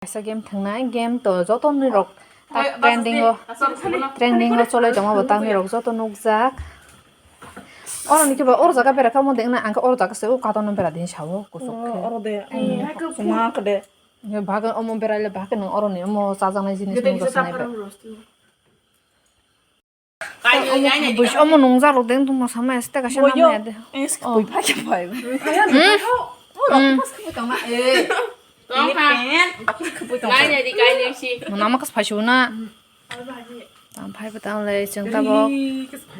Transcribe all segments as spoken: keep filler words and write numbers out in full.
Kaisa game thwngnai, game to joto nwi rok tak trending o, trending o cholai tongma bo tak nwi rok joto nukjak. Oro ni khe bo oro jaga bera kha mo de wngna ang khe oro jaga se o katon no bera din sa o kusuk khe. Oro de, suma khe de. Ye bagan omo berai le bagan nang oro ni omo chajaknai jinis nung rok sanai bai. Buj omo nungjak rok deng tongma sama este kaisa nama ya de. Bui phai phai. Hmm? Hmm. Nama kas phai suna. Tang phai bwtang le chwng tabok.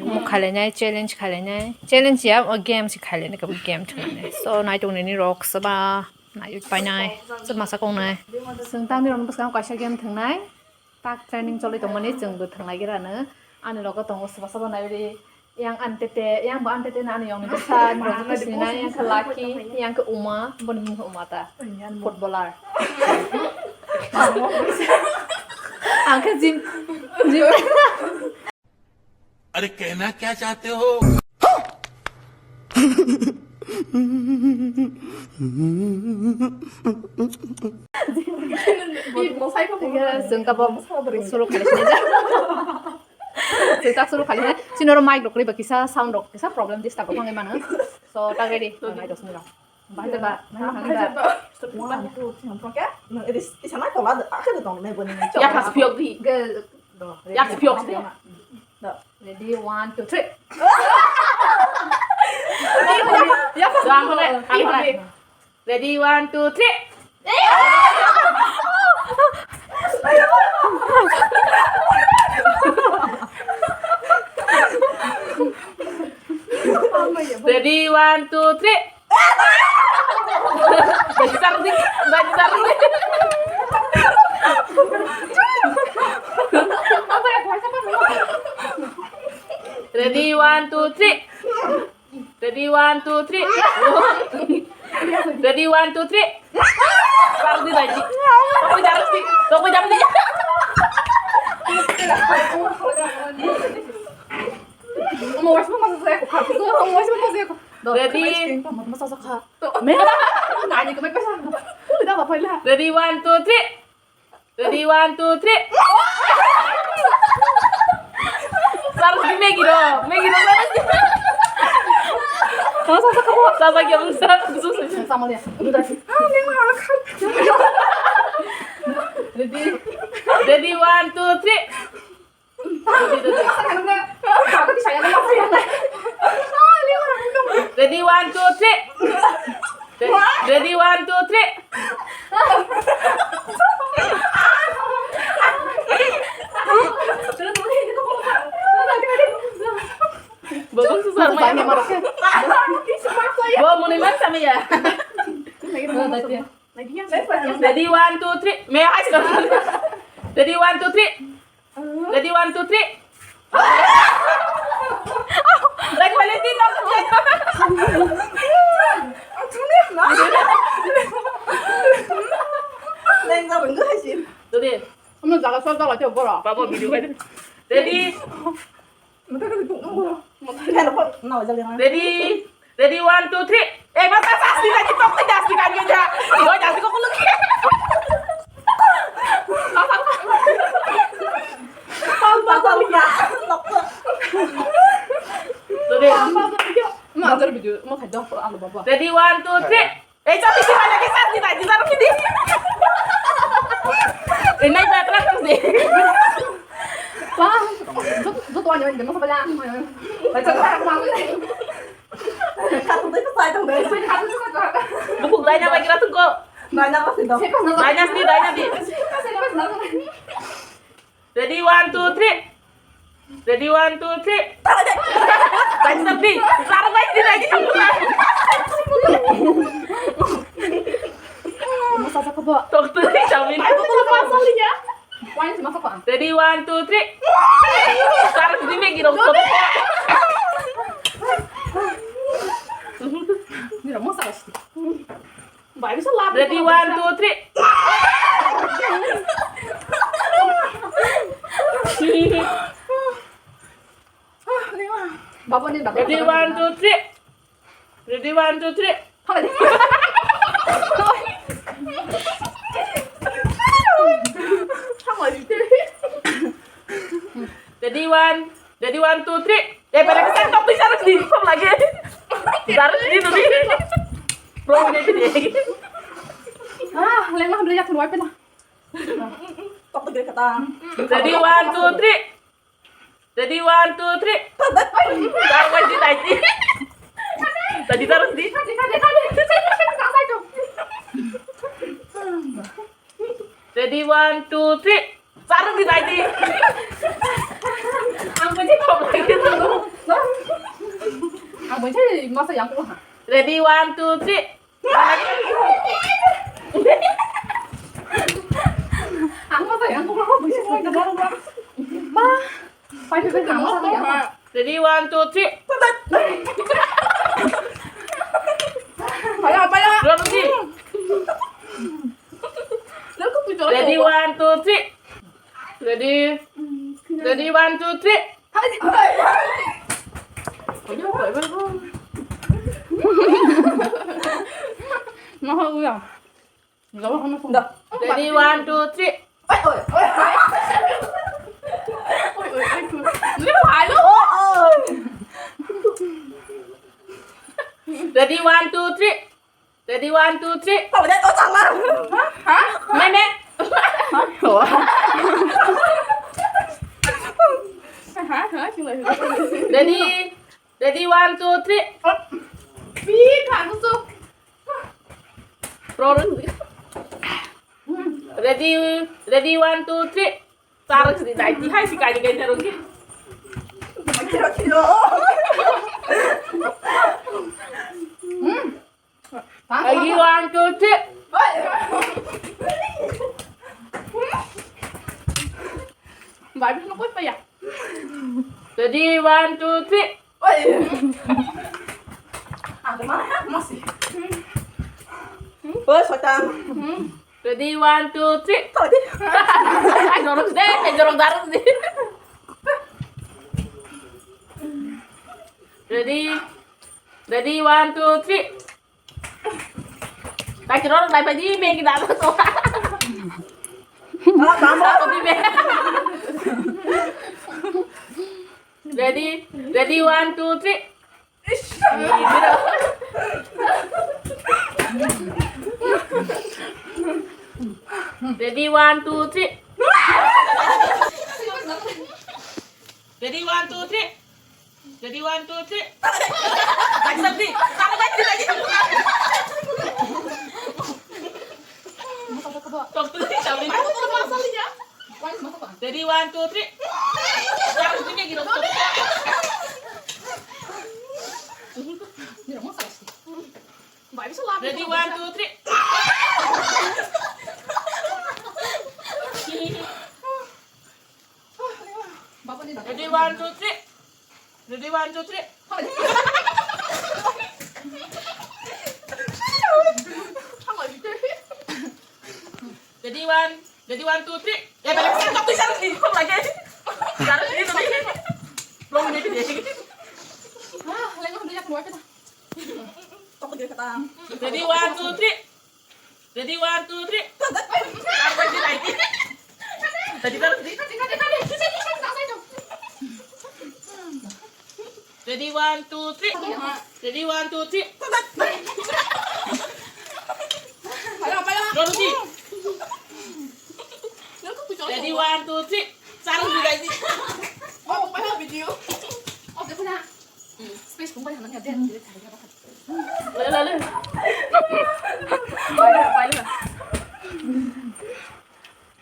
Omo khailainai challenge khailainai. Challenge ya o game si khailainai kabo game thwngnai. So naitok nini rok saba nai painai. Saba masa kongnai. Chwng tang ni rok bwskango kaisa game thwngnai. Tak training cholai tongmani chwng bo thwnglai gira no. Ani logo tongo soba soba nai ri. Yang ani tete, yang bo ani tete na ani yong ni bwsa, ni rok tete sini na, yang khe Lucky, yang khe Uma, boni mung khe Uma ta. Footballer. Ang khe gym, gym. अरे कहना क्या चाहते हो? Chwng tabok suru khailainai. Chwng tak suru khailainai. Chini oro mic rok kwrwi ba kisa sound rok kisa problem disturb wngwi mano. So tak ready. Nai dos minute rok. Bahai ba, bahai ba. One, two, three, four. Isa na tola de, akhir de tong me boni. Yak phiyok di. Yak phiyok di. Ready, one, two, three. Ready, one, two, three. Ready, one, two, three. Bagi taruh di, bagi taruh di. Ready, one, two, three. Ready, one, two, three. Ready, one, two, three. Taruh di, bagi. Tokoi taruh di, tokoi taruh di. Omo waismo masa saya ko kha. Omo waismo masa saya ko. Ready? Masa saya kha. Ani ko mai pesa. Uli da ba phaila. Ready, one, two, three. Ready, one, two, three. Sar di Maggie ro, Maggie ro. Sama sama kamu. Sama kamu sar. Sama dia. Udah. Ah, ini mahal kan. Ready? Ready, one, two, three. Ready, one, two, three. Ready, one, two, three. Bo bangsa sar maya. Bo muni man samaya. Ready, one, two, three. May I ask? Ready, one, two, three. Ready, one, two, three. Like, wala din ako. Leng ka bang ka sin. Ready? Ano jaga sa jaga te bora. Babo video ka. Ready? Ready? Ready, one, two, three. Eh, mas, mas, mas, dito, dito, dito, dito, dito, dito. Dito, dito, dito, dito. Mas, mas, mas. Mas, mas, mas. Ready? Ma, antar video, ma, khajo, alo, baba. Ready, one, two, three. Eh, sabi si mana kisah si tadi taruh sini. Eh, naik naik terus deh. Wah, tuh tuh tuh aja jangan sampai lah. Baca terang banget. Kata tuh itu saya tuh deh. Buku lainnya lagi ratu kok. Banyak pasti dong. Saya pas nonton. Banyak sih, banyak sih. Saya pas nonton. Ready, one, two, three. Ready, one, two, three. Tadi tadi. Sarap aja dia lagi. Masa sa kebo. Dokter jamin. Aku tuh lupa soalnya. Wani sama kebo. Ready, one, two, three. Sarap di me giro. Mira, masa ka sih. Ready, one, two, three. Ready, one, two, three. Ready, one, two, three. Ready, one, ready, one, two, three. Eh, pada kesan tok bisa harus di, kok lagi? Harus di, tadi. Bro, ini, ini. Ah, lengah, beli jatuh, wipe lah. Tok, tok, kata. Ready, one, two, three. Ready, one, two, three. Tahu kan di tadi? Tadi harus di. Tadi, tadi, tadi. Saya, saya, saya, saya, saya. Ready, one, two, three. Sarung di tadi. Ang benci kok lagi tuh. Ang benci masa yang kuha. Ready, one, two, three. Ang masa yang kuha, benci kok lagi. Ma. Ready, one, two, three. Paya, paya. Dua, three. Ready, one, two, three. Ready. Ready, one, two, three. Maha uya. Ready, one, two, three. Ready, one, two, three. Ready, one, two, three. Meme. Ready. Ready, one, two, three. Pi, kha, gusu. Problem. Ready, ready, one, two, three. Sarung sini dai, di hai si kai di kai sarung ki. Hmm. Lagi, one, two, three. Babi, no koi paya. Ready, one, two, three. Oi. Ada mana ya? Masih. Oh, sotan. Ready, one, two, three. Tadi. Ai, jorok deh, ai, jorok darus deh. Ready, ready, one, two, three. Kaki roro nai paji me ki dada to. Ah, tama. Satu di me. Ready, ready, one, two, three. Ready, one, two, three. Ready, one, two, three. Ready, one, two, three. Lagi, lagi. Lagi, lagi. Ready, one, two, three. Ready, one, two, three. Ready, one, two, three. Ready, one, two, three. Ready, one, ready, one, two, three. Ya, balik sini, kok bisa harus dihukum lagi? Harus ini, tadi. Belum ini, dia. Ah, lagi udah ya, keluar kita. Kok dia kata? Ready, one, two, three. Ready, one, two, three. Tadi, tadi, tadi. Ready, one, two, three. Ready, one, two, three. Pala, pala. Rono di. Ready, one, two, three. Sarung di, guys. Oh, pala video. Oh, dia pernah. Space kung bai hanang ya, dia, dia, dia, dia. Lalo, lalo. Pai, pai, pai.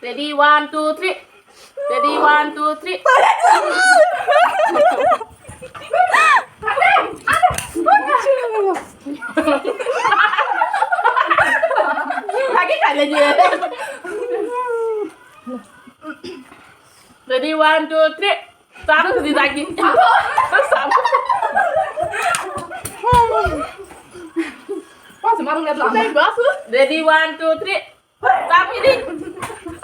Ready, one, two, three. Ready, one, two, three. Lagi kali dia. Ready, one, two, three. Taruh di lagi. Sama. Pas marung lihat lama. Ready, one, two, three. Tapi ini.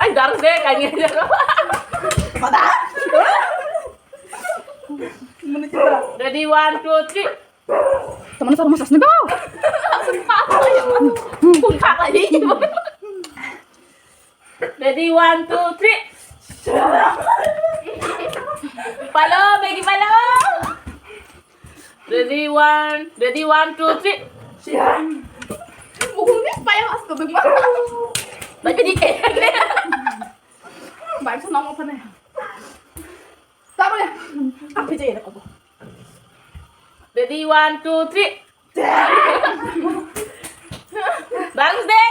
Ay, darus deh kayaknya. Ready, one, two, three. Teman-teman, masas nih, Bang. Pun kata ini. Ready, one, two, three. Palo, Maggie palo. Ready, one, ready, one, two, three. Siya. Buhungnya payah astaga. Baik, senang apa nih? Sabar ya. Apa aja ya, aku. Ready, one, two, three. Bagus deh.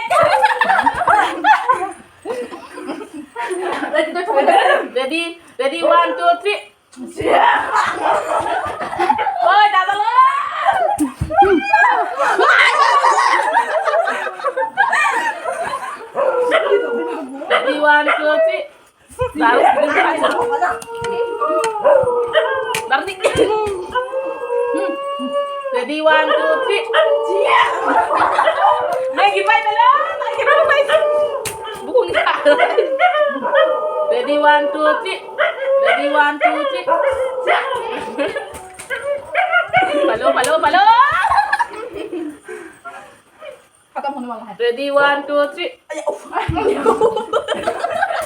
Ready, ready, one, two, three. Oi, double. Ready, one, two, three. Ready, one, two, three. Lagi pai bela, lagi pai. Bukan. Ready, one, two, three. Ready, one, two, three. Palo, palo, palo. Khatam hwnwi mano hai. Ready, one, two, three. Aya, uf.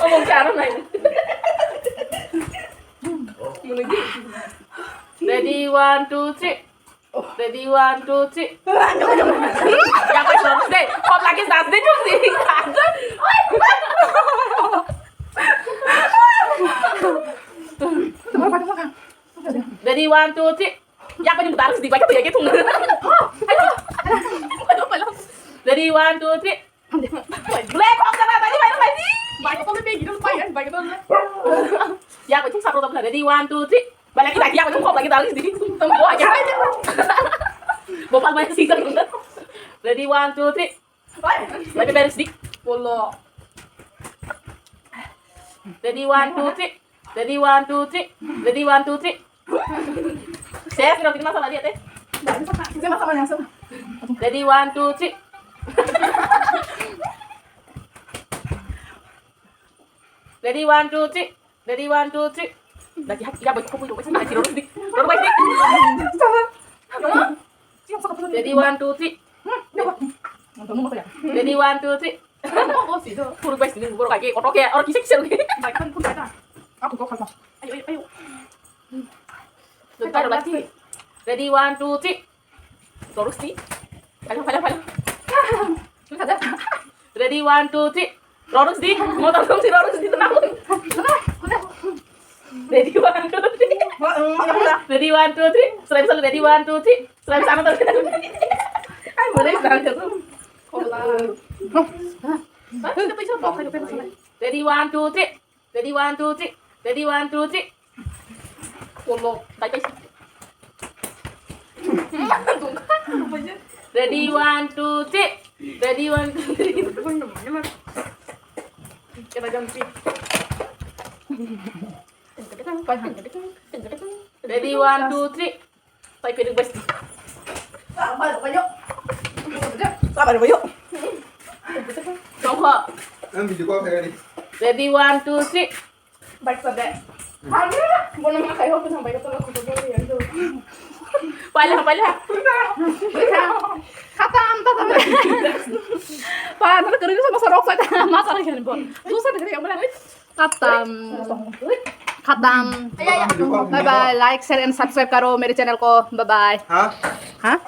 Omong charo nai. Ready, one, two, three. Ready, one, two, three. Yang kau chorus deh. Kau lagi das deh, chorus deh. Ready, one, two, three. Yak bani mutar sidi bai ka tuya ke tung. Ready, one, two, three. Black hawk jana bani bai bai. Bai ko bai gidon bai bai ko. Yak bai tung sapro tabla. Ready, one, two, three. Bai lagi lagi yak bai tung hawk lagi dari sidi. Tung bo aja. Bopal bai sidi. Ready, one, two, three. Bai bai sidi. Bolo. Ready, one, two, three. Ready, one, two, three. Ready, one, two, three. Saya sudah bikin masalah dia teh. Dia masalahnya sama. Ready, one, two, three. Ready, one, two, three. Ready, one, two, three. Lagi hati ya bagi kopi doang sih, lagi rorok dik. Rorok baik dik. Ready, one, two, three. Ready, one, two, three. Puruk bai sini borok agi kotok ya, orang kisik kisik. Baik kan pun kata. Aku kok kata. Ayo ayo ayo. Bentar lagi. Ready, one, two, three. Terus nih. Paling paling paling. Ready, one, two, three. Terus di, motor terus di, terus di tenang. Ready, one, two, three. Ready, one, two, three. Selain selalu ready, one, two, three. Selain sana terus. Ayo, boleh sana terus. Ready, one, two, three. Ready, one, two, three. Ready, one, two, three. Polo, tai tai. Ready, one, two, three. Ready, one, two, three. Kita ganti. Ready, one, two, three. Pai pwrwng bai. Sabar bayo. Sabar bayo. Tongkho. Ang video call kaya ni. Ready, one, two, three. Baik sabar. Hamya, bono ma kayo ko sampai ko tolo ko ko ya do. Paila, paila. Khatam ta ta. Pa na ko ri sama sorok sa ta ma sa ni bo. Tu sa ni ya mala. खत्म। खत्म। Bye bye. Like, share and subscribe करो मेरे channel को। Bye bye. हाँ? हाँ?